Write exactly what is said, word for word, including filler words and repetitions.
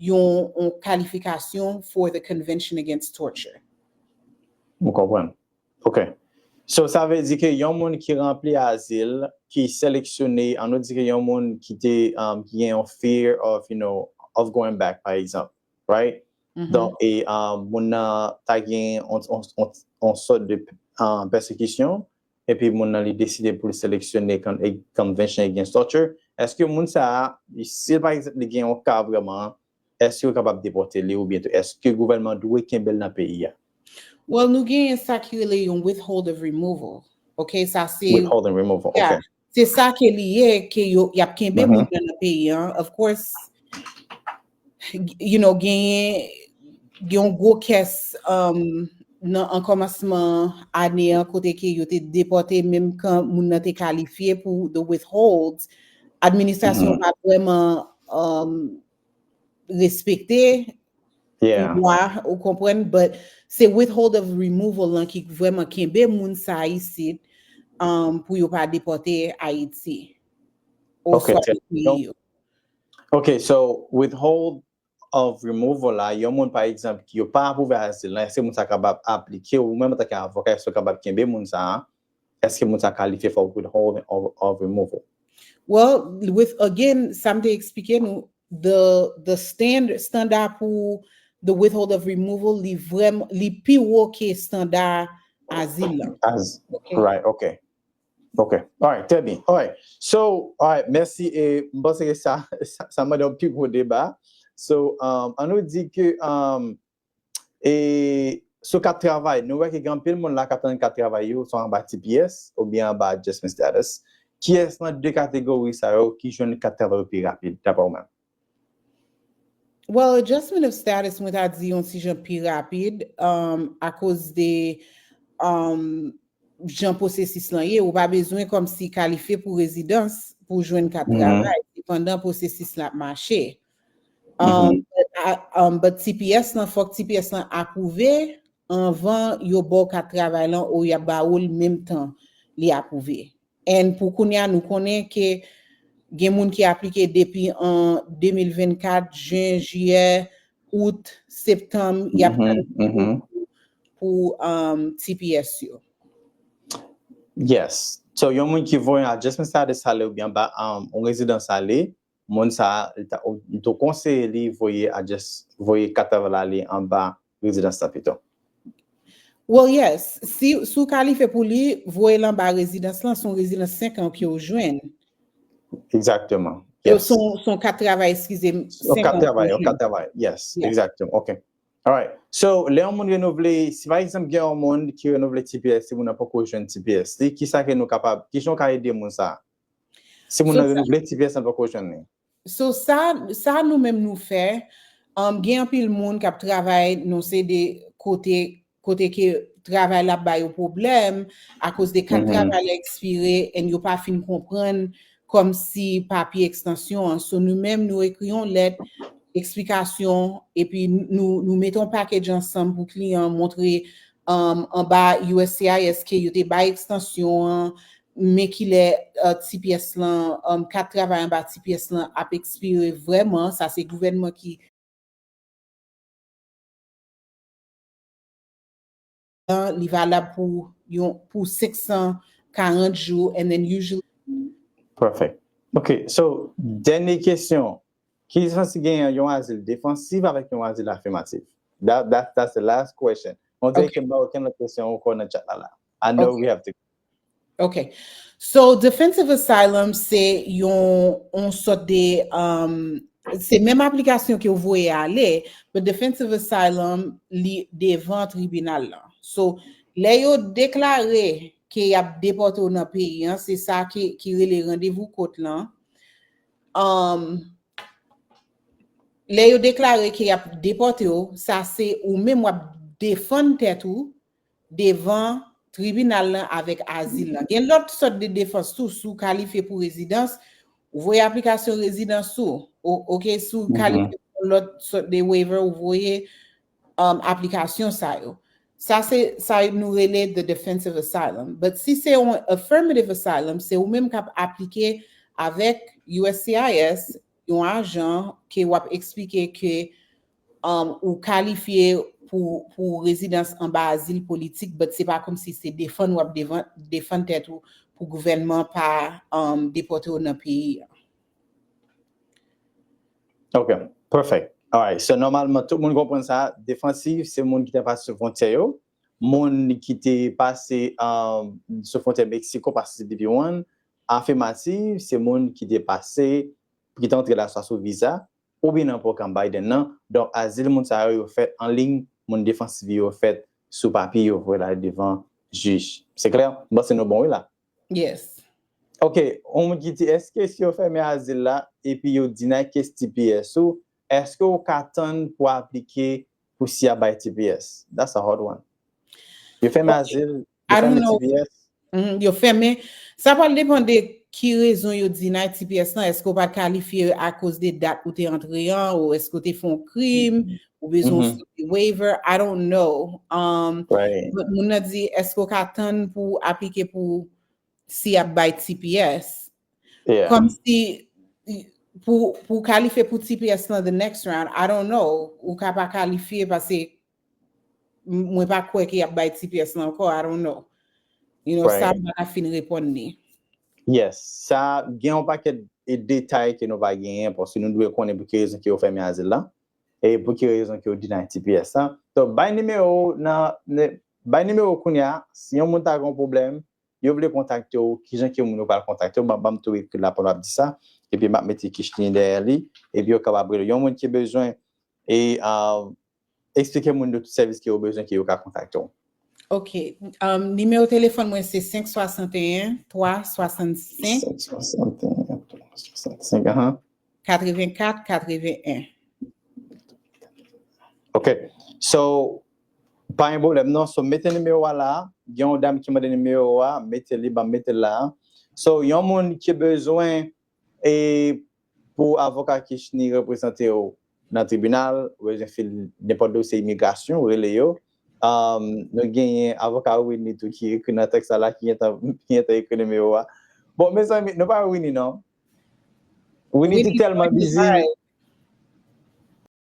yon, yon kalifikasyon for the Convention Against Torture. Mwen konprann. Ok. So, sa vle di ke yon moun ki ranpli azil, ki seleksyone, an nou di ke yon moun ki te, um, ki gen yon fear of, you know, of going back, pa egzanp, right? Donk, e, um, moun nan ta gen yon, yon, yon, yon sòt de, um, pèsekisyon, epi moun nan li deside pou l seleksyone con-, e, Convention Against Torture, èske moun sa a, si pa egzanp li gen yon ka vrèman, èske yo kapab depòte li oubyen tou, èske gouvènman dwe kenbe l nan peyi a? Well, nou genyen sa ki rele yon withhold of removal. Ok, sa se Withhold and removal, Yeah. ok. Se sa ke li ye, ke yo, y ap kenbe moun nan nan peyi an. Of course, you know, genyen yon gwo kès, um, nan, an kòmansman ane an, kote ke yo te depòte menm kan moun nan te kalifye pou the withhold, administrasyon pa vrèman, um, respekte Yeah. lwa, ou konprann, but se withhold of removal lan ki vrèman kenbe moun sa isit, um, pou yo pa depòte Ayiti. Ok, Oswa trè peyi byen. yo. Ok, so withhold of removal la, yon moun pa egzanp ki yo pa apwouve azil la, èske moun sa kapab aplike, ou menm antanke avoka, èske w kapab kenbe moun sa a? Èske moun sa kalifye for withholding of, of removal? Well, with, again, sa m te eksplike nou, the, the standard, standard pou the withhold of removal, li vrèman, li pi wo ke standard azil la. As, right, ok. Ok. All right, trè byen. All right. So, all right, mèsi. E m panse ke sa, sa, sa mande yon pi gwo deba. So, um, an nou di ke, um, e, sou kat travay, nou wè ke gen anpil moun la k ap tann kat travay yo, swa anba T P S oubyen anba adjustment status. Kiyès nan de kategori sa yo ki jwenn kat travay yo pi rapid, dapre ou menm? Well, adjustment of status, mwen ta di yon ti jan pi rapid, um, akoz de, um, jan pwosesis lan ye, ou pa bezwen kòmsi kalifye pou rezidans pou jwenn kat travay, depandan pwosesis la ap mache. Um, but, I- um, but T P S lan, fòk T P S lan apwouve anvan yo ba w kat travay lan ou y ap ba ou l menm tan li apwouve. And pou kounye a, nou konnen ke gen moun ki aplike depi an de mil vennkat, jen, jiyè, out, septanm, y ap tann pou, pou, um, T P S yo. Yes. So, yon moun ki voye adjustment status ale oubyen anba, um, yon rezidans ale, moun sa a, li ta, ou, m tou konseye li voye adjust, voye kat travay la ale anba rezidans la pito. Well, yes. Si, si w kalifye pou li, voye l anba rezidans lan, se yon rezidans senk an ke w jwenn. Exactement. Yo, Yes. se yon, se yon kat travay, eskize m, Yon senk kat an travay, ke w yon jwenn. kat travay. Yes, Yeah. Exactement. Ok. All right. So, lè yon moun renouvle, si pa egzanp gen yon moun ki renouvle T P S, si moun nan poko jwenn T P S, li, ki sa ke nou kapab, ki jan w ka ede moun sa a? Si moun So, nan sa- renouvle T P S, nan poko jwenn li. So, sa, sa nou menm nou fè, um, gen anpil moun k ap travay nan se de kote, kote ke travay la ap ba yo pwoblèm, akoz de kat travay la ekspire, and yo pa fin konprann kòmsi papye ekstansyon an. So, nou menm, nou ekri yon lèt eksplikasyon, epi nou, nou mete yon package ansanm pou kliyan an, montre, um, anba U S C I S ke yo te bay ekstansyon an, men kilè, uh, T P S lan, um, kat travay anba T P S lan ap ekspire vrèman. Sa se gouvènman ki li valab pou yon, pou senk san karant jou, and then usually Perfect. Ok, so, dènye kesyon. Ki diferans ki genyen yon azil defansif avèk yon azil afimatif? That, that, that's the last question. On dirait Ok. Ke m pa okenn lòt kesyon ankò nan chat la la. I know Ok. We have to. Ok. So, defensive asylum, se yon, yon sòt de, um, se menm aplikasyon ke w voye ale, but defensive asylum, li devan tribinal lan. So, lè yo deklare ke y ap depòte w nan peyi an, se sa ki, ki rele randevou kot lan. Um, lè yo deklare ke y ap depòte w, sa se ou menm w ap defann tèt ou devan tribinal lan avèk azil lan. Gen lòt sòt de defans tou, si w kalifye pou rezidans, ou voye aplikasyon rezidans ou. O-, ok, si w kalifye pou lòt sòt de waiver, ou voye, um, aplikasyon sa yo. Sa se sa nou rele the defensive asylum. But si se yon affirmative asylum, se ou menm k ap aplike avèk U S C I S, yon ajan ke w ap eksplike ke um, ou kalifye pou, pou rezidans anba azil politik, but se pa kòmsi se defann w ap devan- defann tèt ou pou gouvènman pa um, depòte w nan peyi a. Ok, perfect. Alright. So, nòmalman, tout moun konprann sa. Defansiv, se moun ki te pase sou fwontyè yo. Moun ki te pase um, sou fwontyè Meksiko, pase se D P one. Afimativ, se moun ki te pase, ki te antre la swa sou viza, oubyen nan pwogram Biden nan. Donk, azil moun sa yo, yo fèt an liy, moun defansiv yo fèt sou papye, yo voye l ale devan jij. Se klè? M panse nou bon, wi la. Yes. Ok, yon moun ki di, èske si yo fèmen azil la, epi yo deny case T P S ou, èske ou ka tann pou aplike pou si y ap bay T P S? That's a hard one. Yo fèmen Ok. azil, yo I don't fèmen know. T P S. Mhm, yo fèmen. Sa pral depann de ki rezon yo deny T P S lan. Èske w pa t kalifye akoz de dat ou te antre an, ou èske w te fè yon krim, ou bezwen yon Mhm. state waiver, I don't know. Um, Right. but moun nan di, èske w ka tann pou aplike pou si y ap bay T P S? Yeah. Kòmsi pou, pou kalifye pou T P S lan the next round, I don't know. Ou ka pa kalifye paske m- mwen pa kwè ke y ap bay T P S lan ankò, I don't know. You know, sa Right. m pa ka fin reponn li. Yes, sa gen yon pakèt e detay ke nou pa genyen, paske nou dwe konnen pou ki rezon ke yo fèmen azil la, e pou ki rezon ke yo deny T P S la. So, bay nimewo nan, nan- bay nimewo kounye a, si yon moun ta gen yon pwoblèm, yo vle kontakte w, kijan ke moun yo pral kontakte w, ban ban m tou ekri la pandan w ap di sa, epi m ap mete Kishni dèyè li, epi yo kapab rele yon moun ki bezwen, e uh, eksplike moun yo tout sèvis ke yo bezwen ke yo ka kontakte w. Ok. Um, nimewo telefòn mwen se senk swasanteyen, twa swasansenk, Senk swasanteyen, twa swasansenk, ahan. katrevenkat, katreven en. Ok. So, pa gen pwoblèm non. So, mete nimewo a la. Gen yon dam ki mande nimewo a. Mete li, ban m mete l la. So, yon moun ki bezwen e pou avoka Kishni reprezante w nan tribinal, ou bezwen fil nenpòt dosye imigrasyon, ou rele yo. Um, nou genyen avoka Winnie tou ki ekri nan tèks la, la ki gentan ki gentan ekri nimewo a. Bon, mezanmi, nou pa wè Winnie non. Winnie te tèlman busy.